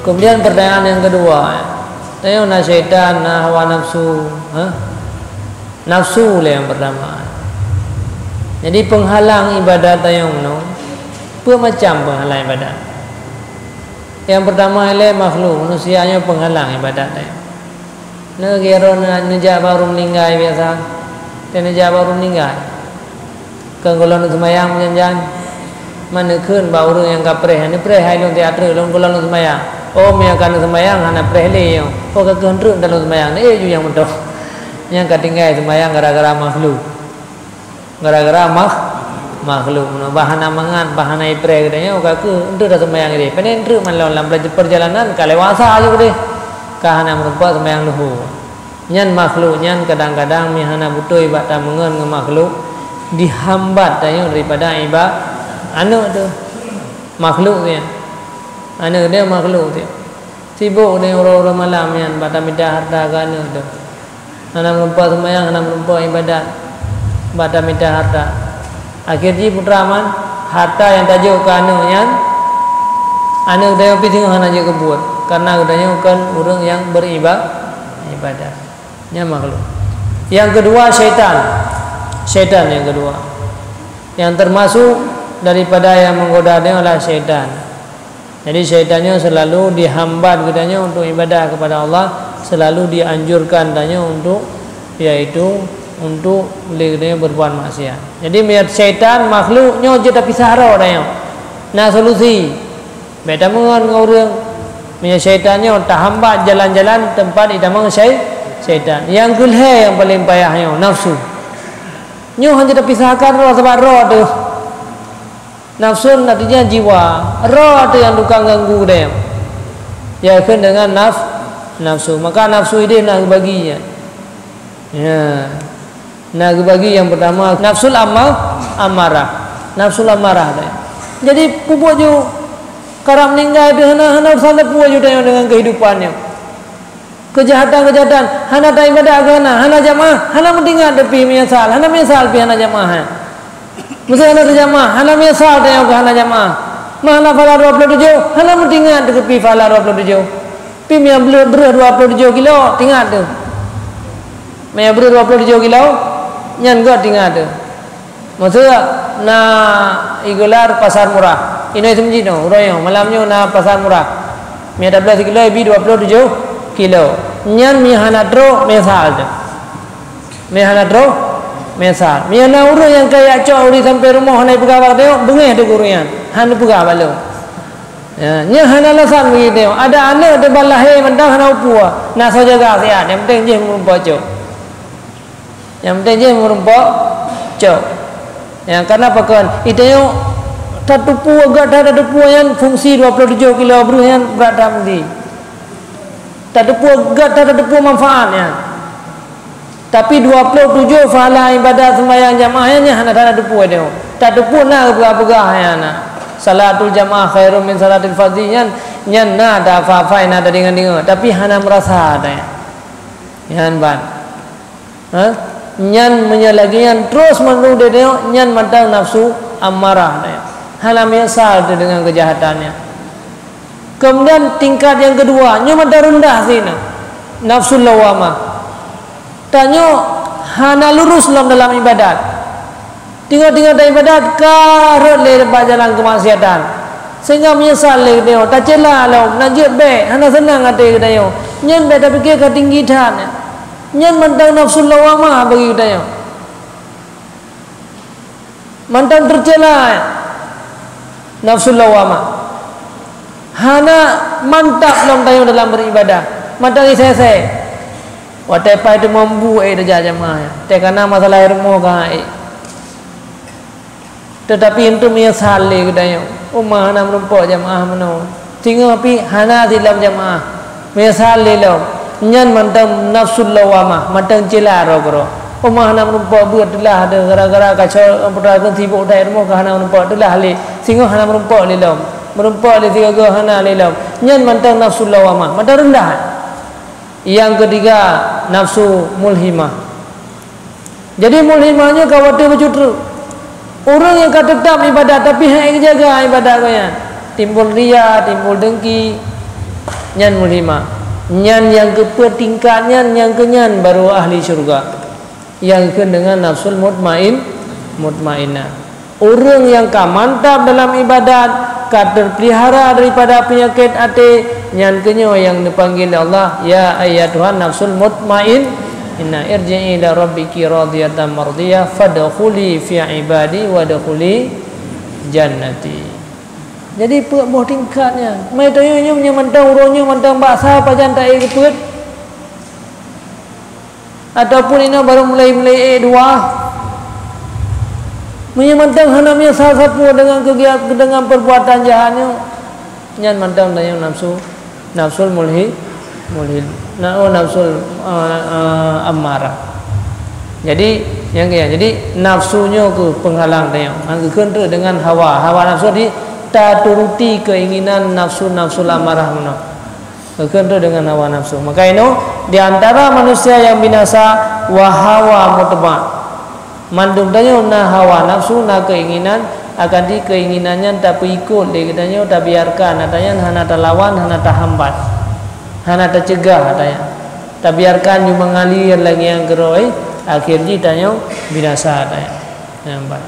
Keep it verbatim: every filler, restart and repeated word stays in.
Kemudian pertanyaan yang kedua, tanyoe na syaitan, na hawa nafsu, ha? Nafsu lah yang pertama. Jadi penghalang ibadat tanyoe nyoe, peue macam penghalang ibadat? Yang pertama ilée makhluk, manusia nyoe penghalang ibadat tanyoe. Neugeuro neujak bak ureuëng meuninggai biasa. Teuneujak bak ureuëng meuninggai. Keu gohlom neuseumayang meujan-jan. Man neukheun bak ureuëng nyang ka preh, neupreh hai lôn teater lôn gohlom neuseumayang. Oh, meunyoe ka neuseumayang hana preh lé nyoe. Oh, ka keuh treuk dan lôn seumayang. Eh, ju nyang meudoh. Nyang ka tinggai seumayang gara-gara makhluk. Gara-gara makh-, makhluk meunan, bah hana mangat, bah hana ipreh geutanyoe, ka keuh enteuk taseumayang ideh. Pane enteuk man lom lam perjalanan ka lewat asa ju deh. Ka hana meurumpok seumayang luhur. Nyan makhluk nyan kadang-kadang mi hana beutôi bak tameungon ngon makhluk, dihambat tanyoe daripada iba-, aneuëk tu. Makhluk tu nyan. Aneuëk dia makhluk tu. Sibok deh uroe-uroe malam nyan bak tamita harta keu aneuëk tu. Hana meurumpok seumayang, hana meurumpok ibadat, bak tamita harta. Akhé jih putra man, harta nyang tajok keu aneuëk nyan, aneuëk geutanyoe pih singoh hana jeuet keu buet, kareuna geutanyoe kon ureuëng nyang beriba-, ibadat. Nyan makhluk. Yang kedua, syaitan. Syaitan yang kedua. Yang termasuk daripada yang menggoda dia adalah syaitan. Jadi, syaitan nyoe selalu dihambat geutanyoe untuk ibadah kepada Allah, selalu dianjurkan tanyoe untuk, yaitu untuk lé geutanyoe berbuat maksiat. Jadi, meunyoe syaitan makhluk nyoe jeuet tapisah droe tanyoe. Na solusi. Bék tameungon ngon ureuëng. Meunyoe syaitan nyoe tahambat jalan-jalan tempat itamong syai-, syaitan. Nyang keulhée nyang paleng payah nyoe, nafsu. Nyoe hana tapisahkan droe sabab droe teuh. Nafsun artinya jiwa, roh tu nyang tukang ganggu deh. Ya, kheun dengan naf-, nafsu. Maka nafsu ideh na geubagi nyan. Ya. Na geubagi yang pertama, nafsul amma-, ammarah. Nafsul ammarah deh. Jadi, peubuet ju karab meuninggai tu hana, hana urusan teupeu ju tanyoe dengan kehidupan nyoe. Keujahatan-keujahatan, hana taibadah keu hana, hana jamaah, hana meutingat teupih meunyeusal, hana meunyeusal pih hana jamaah, eh. Meuseu hana teujamaah, hana meunyeusal tanyoe keu hana jamaah. Meuhana pahala dua ploh tujoh, hana meutingat teupih pahala dua ploh tujoh. Pih meunyo breuh, breuh dua ploh tujoh kilo, tingat teuh. Meunyo breuh dua ploh tujoh kilo, nyan göt tingat teuh. Maksud na igelar pasar murah. Inoe seumjinoe, uroe nyoe, malam nyoe na pasar murah. Mie tabloe sikilo ibi dua ploh tujoh kilo. Nyan mie hana trok, meusal teuh. Mie hana trok, meusal. Mie na ureuëng nyang kaya cok uri sampai rumoh hana ipeugah bak teuh, beungéh teuh guru nyan. Hana peugah bak lôn. Ya, nyan hana alasan bagi teuh. Ada aneuëk teuh ban lahé mantong hana upue. Na soe jaga siat, nyang penting jih meurumpok cok. Nyang penting jih meurumpok cok. Ya, karena pakon? Itanyoe tateupeue gata tateupeue nyan fungsi dua ploh tujoh kilo breuh nyan brat that meuti. Tateupeue gata tateupeue manfaat nyan. Tapi dua ploh tujoh pahala ibadat sembahyang jamaah nyan, nyan hana tateupeue nyoe. Tateupeue na peugah-peugah nyan na. Salatul jamaah khairun min salatil fardhi nyan, nyan na tafa-fa na tadeungoe-deungoe, tapi hana meurasa nyan. Nyan ban. Ha? Nyan meunyoe lagée nyan terus meunurut deh nyoe, nyan mantong nafsu ammarah nyoe. Hana meunyeusal teuh deungon keujahatannya. Kemudian tingkat nyang keudua, nyoe mantong reundah sinan. Nafsul lawamah. Tanyoe hana lurus lom dalam ibadat. Teungoh-teungoh taibadat ka rhot lé bak jalan keumaksiatan. Sehingga meunyeusal lé geutanyoe, tacela lom, na jeuet bék, hana seunang até geutanyoe. Nyan bék tapike ka tinggi that. Nyan mantong nafsul lawamah bagi geutanyoe. Mantong teucela nafsul lawamah. Hana mantap lom tanyoe dalam beribadah. Mantong isai-sai. Watée pai teuma mbu ék tajak jamaah, teuka na masalah rumoh ka ék. Teutapi untuk meunyeusal lé geutanyoe, uma hana meurumpok jamaah meunoe. Singoh pih hana silom jamaah. Meunyeusal lé lom. Nyan mantong nafsul lawamah, mantong cela roh keudroe. Uma hana meurumpok beuet teulah deuh gara-gara kaco putra keu sibok dai rumoh ka hana meurumpok teulah lé. Singoh hana meurumpok lé lom. Meurumpok lé sigoe-goe hana lé lom. Nyan mantong nafsul lawamah, mantong reundah. Nyang keutiga, nafsu mulhimah. Jadi mulhimah nyoe ka watée bacut treuk. Ureuëng nyang ka teutab ibadat tapi han ék geujaga ibadat gobnyan, timbul ria, timbul deungki. Nyan mulhimah. Nyan nyang keupeuet tingkat nyan, nyang keunyan baru ahli syurga. Nyang kheun deungon nafsul mutmain, mutmainnah. Ureuëng nyang ka mantap dalam ibadat, ka teupeulihara daripada peunyakét até, nyan keunyoe nyang neupanggil lé Allah, "Ya ayyatuhan nafsul mutmainnah, irji'i ila rabbiki radiyatan mardiyah, fadkhuli fi ibadi wadkhuli jannati." Jadi peuet boh tingkat nyan. Mai tanyoe nyoe meunyoe mantong uroe nyoe mantong bak sa pajan taék keupeuet. Ataupun inoe baru mulai-mulai ék dua. Meunyoe mantong hana meunyeusal sapeue deungon keugiat, deungon perbuatan jahat nyoe, nyan mantong tanyoe nafsu, nafsul mulhi, mulhi, na, oh, nafsul, eh, eh, ammarah. Jadi, nyang keu, jadi nafsu nyoe keuh penghalang tanyoe. Han geukheun treuk deungon hawa. Hawa nafsu di taturuti keinginan nafsu-nafsul ammarah meunoe. Geukheun treuk deungon hawa nafsu. Maka inoe, di antara manusia nyang binasa, wa hawa mutma. Mandum tanyoe na hawa nafsu, na keinginan, akan di keinginan nyan tapeuikot lé geutanyoe, tabiarkan, ata nyan hana talawan, hana tahambat, hana tacegah ata nyan. Tabiarkan nyoe mengalir lagée nyang keurôi, akhir jih tanyoe binasa ata nyan. Nyan ban.